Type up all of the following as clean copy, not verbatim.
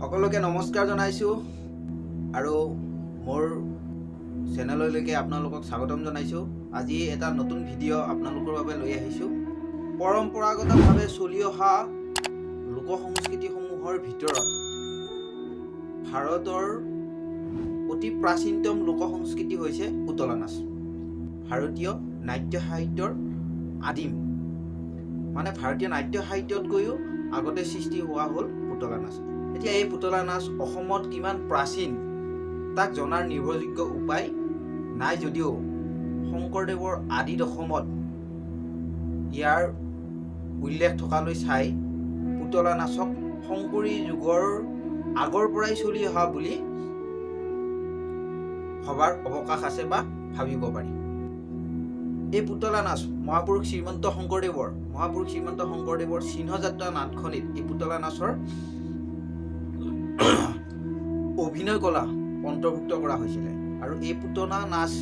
সকলোকে নমস্কাৰ জনাইছোঁ আৰু মোৰ চেনেললৈকে আপোনালোকক স্বাগতম জনাইছোঁ। আজি এটা নতুন ভিডিঅ' আপোনালোকৰ বাবে লৈ আহিছোঁ। পৰম্পৰাগতভাৱে চলি অহা লোক সংস্কৃতিসমূহৰ ভিতৰত ভাৰতৰ অতি প্ৰাচীনতম লোক সংস্কৃতি হৈছে পুতলা নাচ। ভাৰতীয় নাট্য সাহিত্যৰ আদিম, মানে ভাৰতীয় নাট্য সাহিত্যতকৈও আগতে সৃষ্টি হোৱা হ'ল পুতলা নাচ। এতিয়া এই পুতলা নাচ অসমত কিমান প্ৰাচীন, তাক জনাৰ নিৰ্ভৰযোগ্য উপায় নাই যদিও শংকৰদেৱৰ আদি দশমত ইয়াৰ উল্লেখ থকালৈ চাই পুতলা নাচক শংকৰী যুগৰ আগৰ পৰাই চলি অহা বুলি ভবাৰ অৱকাশ আছে বা ভাবিব পাৰি। এই পুতলা নাচ মহাপুৰুষ শ্ৰীমন্ত শংকৰদেৱৰ চিহ্নযাত্ৰা নাটখনিত এই পুতলা নাচৰ অভিনয় কলা অন্তৰ্ভুক্ত কৰা হৈছিলে। আৰু এই পুতলা নাচ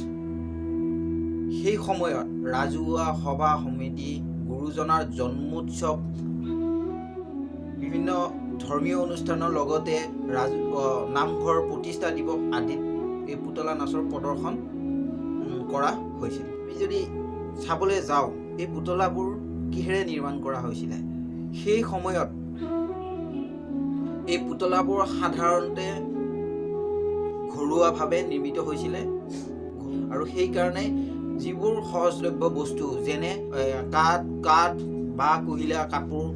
সেই সময়ত ৰাজহুৱা সভা সমিতি, গুৰুজনাৰ জন্মোৎসৱ, বিভিন্ন ধৰ্মীয় অনুষ্ঠানৰ লগতে নামঘৰ প্ৰতিষ্ঠা দিৱস আদিত এই পুতলা নাচৰ প্ৰদৰ্শন কৰা হৈছিল। আমি যদি চাবলৈ যাওঁ, এই পুতলাবোৰ কিহেৰে নিৰ্মাণ কৰা হৈছিলে? সেই সময়ত এই পুতলাবোৰ সাধাৰণতে ঘৰুৱাভাৱে নিৰ্মিত হৈছিলে আৰু সেইকাৰণে যিবোৰ সহজলভ্য বস্তু, যেনে কাঠ বা কুঁহিলা কাপোৰ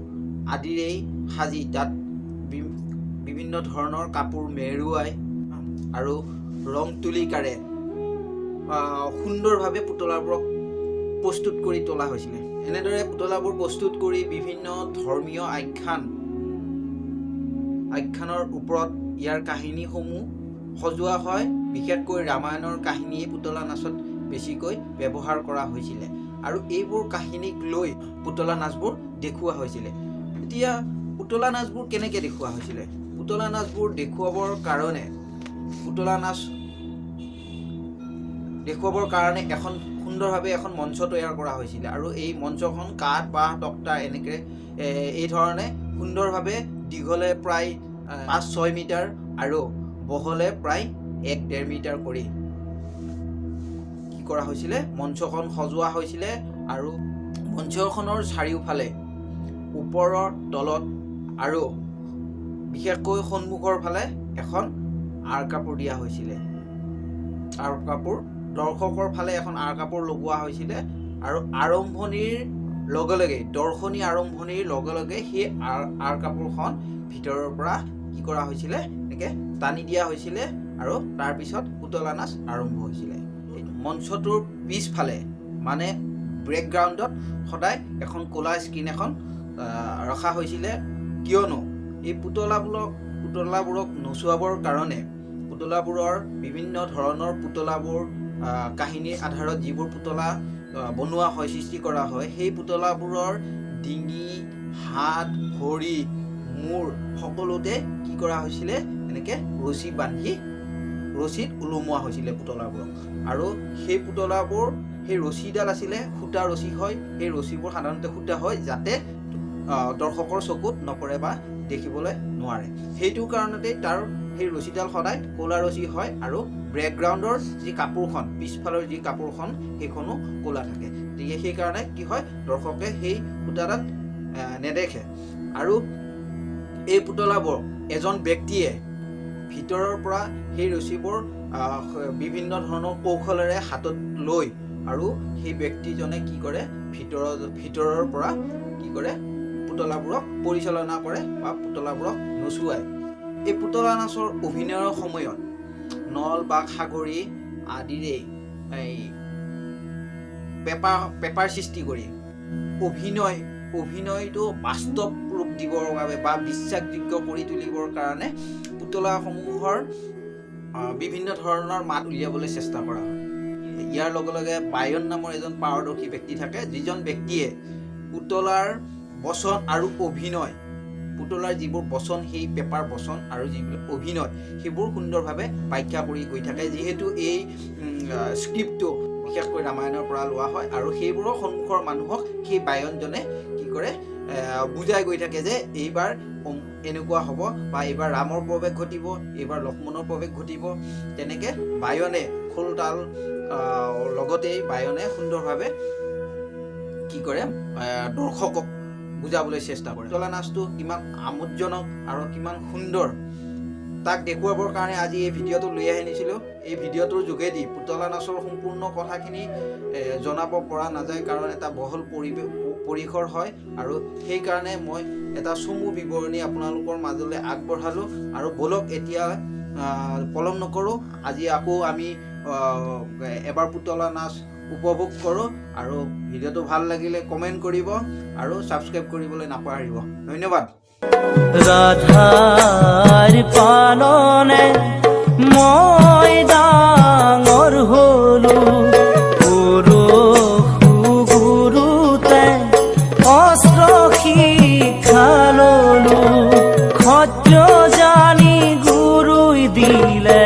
আদিৰেই সাজি তাত বিভিন্ন ধৰণৰ কাপোৰ মেৰুৱাই আৰু ৰং তুলিকাৰে সুন্দৰভাৱে পুতলাবোৰক প্ৰস্তুত কৰি তোলা হৈছিলে। এনেদৰে পুতলাবোৰ প্ৰস্তুত কৰি বিভিন্ন ধৰ্মীয় আখ্যানৰ ওপৰত ইয়াৰ কাহিনীসমূহ সজোৱা হয়। বিশেষকৈ ৰামায়ণৰ কাহিনীয়ে পুতলা নাচত বেছিকৈ ব্যৱহাৰ কৰা হৈছিলে আৰু এইবোৰ কাহিনীক লৈ পুতলা নাচবোৰ দেখুওৱা হৈছিলে। এতিয়া পুতলা নাচবোৰ কেনেকৈ দেখুওৱা হৈছিলে? পুতলা নাচবোৰ দেখুৱাবৰ কাৰণে এখন সুন্দৰভাৱে এখন মঞ্চ তৈয়াৰ কৰা হৈছিলে আৰু এই মঞ্চখন কাঠ, বাঁহ, তক্তা এনেকৈ এই ধৰণে সুন্দৰভাৱে দীঘলে প্ৰায় 5-6 মিটাৰ আৰু বহলে প্ৰায় 1-1.5 মিটাৰ কৰি কি কৰা হৈছিলে, মঞ্চখন সজোৱা হৈছিলে। আৰু মঞ্চখনৰ চাৰিওফালে, ওপৰৰ, তলত আৰু বিশেষকৈ সন্মুখৰ ফালে এখন আঁৰ কাপোৰ দিয়া হৈছিলে। আঁৰ কাপোৰ, দৰ্শকৰ ফালে এখন আঁৰ কাপোৰ লগোৱা হৈছিলে আৰু আৰম্ভণিৰ লগে লগে, দৰ্শনী আৰম্ভণিৰ লগে লগে সেই আঁৰ আঁৰ কাপোৰখন ভিতৰৰ পৰা কি কৰা হৈছিলে, এনেকৈ টানি দিয়া হৈছিলে আৰু তাৰপিছত পুতলা নাচ আৰম্ভ হৈছিলে। মঞ্চটোৰ পিছফালে, মানে বেকগ্ৰাউণ্ডত সদায় এখন ক'লা স্ক্ৰীণ এখন ৰখা হৈছিলে। কিয়নো এই পুতলাবোৰক নচুৱাবৰ কাৰণে পুতলাবোৰৰ বিভিন্ন ধৰণৰ পুতলাবোৰ, কাহিনীৰ আধাৰত যিবোৰ পুতলা বনোৱা হয়, সৃষ্টি কৰা হয়, সেই পুতলাবোৰৰ ডিঙি, হাত, ভৰি, মূৰ সকলোতে কি কৰা হৈছিলে, এনেকৈ ৰছী বান্ধি ৰছীত ওলোমোৱা হৈছিলে পুতলাবোৰক। আৰু সেই পুতলাবোৰ, সেই ৰছীডাল আছিলে সূতা ৰছী হয়। সেই ৰছীবোৰ সাধাৰণতে সূতা হয়, যাতে দৰ্শকৰ চকুত নপৰে বা দেখিবলৈ নোৱাৰে। সেইটো কাৰণতেই তাৰ সেই ৰছীডাল সদায় ক'লা ৰছী হয় আৰু বেকগ্ৰাউণ্ডৰ যি কাপোৰখন, পিছফালৰ যি কাপোৰখন, সেইখনো ক'লা থাকে। গতিকে সেইকাৰণে কি হয়, দৰ্শকে সেই সূতাডাল নেদেখে। আৰু এই পুতলাবোৰ এজন ব্যক্তিয়ে ভিতৰৰ পৰা সেই ৰছীবোৰ বিভিন্ন ধৰণৰ কৌশলেৰে হাতত লৈ আৰু সেই ব্যক্তিজনে কি কৰে, ভিতৰৰ পৰা কি কৰে, পুতলাবোৰক পৰিচালনা কৰে বা পুতলাবোৰক নচুৱায়। এই পুতলা নাচৰ অভিনয়ৰ সময়ত নল বা খাগৰি আদিৰে এই পেপাৰ পেপাৰ সৃষ্টি কৰি অভিনয়টো বাস্তৱ ৰূপ দিবৰ বাবে বা বিশ্বাসযোগ্য কৰি তুলিবৰ কাৰণে পুতলাসমূহৰ বিভিন্ন ধৰণৰ মাত উলিয়াবলৈ চেষ্টা কৰা হয়। ইয়াৰ লগে লগে বায়ন নামৰ এজন পাৰদৰ্শী ব্যক্তি থাকে, যিজন ব্যক্তিয়ে পুতলাৰ বচন আৰু অভিনয়, পুতলাৰ যিবোৰ বচন, সেই পেপাৰ বচন আৰু যিবিলাক অভিনয়, সেইবোৰ সুন্দৰভাৱে ব্যাখ্যা কৰি গৈ থাকে। যিহেতু এই স্ক্ৰিপ্টটো বিশেষকৈ ৰামায়ণৰ পৰা লোৱা হয় আৰু সেইবোৰৰ সন্মুখৰ মানুহক সেই বায়নজনে কি কৰে, বুজাই গৈ থাকে যে এইবাৰ এনেকুৱা হ'ব বা এইবাৰ ৰামৰ প্ৰৱেশ ঘটিব, এইবাৰ লক্ষ্মণৰ প্ৰৱেশ ঘটিব। তেনেকৈ বায়নে খোল তাল লগতেই বায়নে সুন্দৰভাৱে কি কৰে, দৰ্শকক বুজাবলৈ চেষ্টা কৰে। পুতলা নাচটো কিমান আমোদজনক আৰু কিমান সুন্দৰ, তাক দেখুৱাবৰ কাৰণে আজি এই ভিডিঅ'টো লৈ আনিছিলোঁ। এই ভিডিঅ'টোৰ যোগেদি পুতলা নাচৰ সম্পূৰ্ণ কথাখিনি জনাব পৰা নাযায়, কাৰণ এটা বহল পৰিসৰ হয় আৰু সেইকাৰণে মই এটা চমু বিৱৰণী আপোনালোকৰ মাজলৈ আগবঢ়ালোঁ। আৰু ব'লক, এতিয়া পলম নকৰোঁ, আজি আকৌ আমি এবাৰ পুতলা নাচ উপভোগ কৰোঁ। আৰু ভিডিঅ'টো ভাল লাগিলে কমেণ্ট কৰিব আৰু ছাবস্ক্ৰাইব কৰিবলৈ নাপাহৰিব। ধন্যবাদ। ৰাধাৰ পালনে মই ডাঙৰ হলো, পৰশু গুৰুতে অস্ত্ৰ শিক্ষা ললো, ক্ষত্ৰিয় জানি গুৰুই দিলে।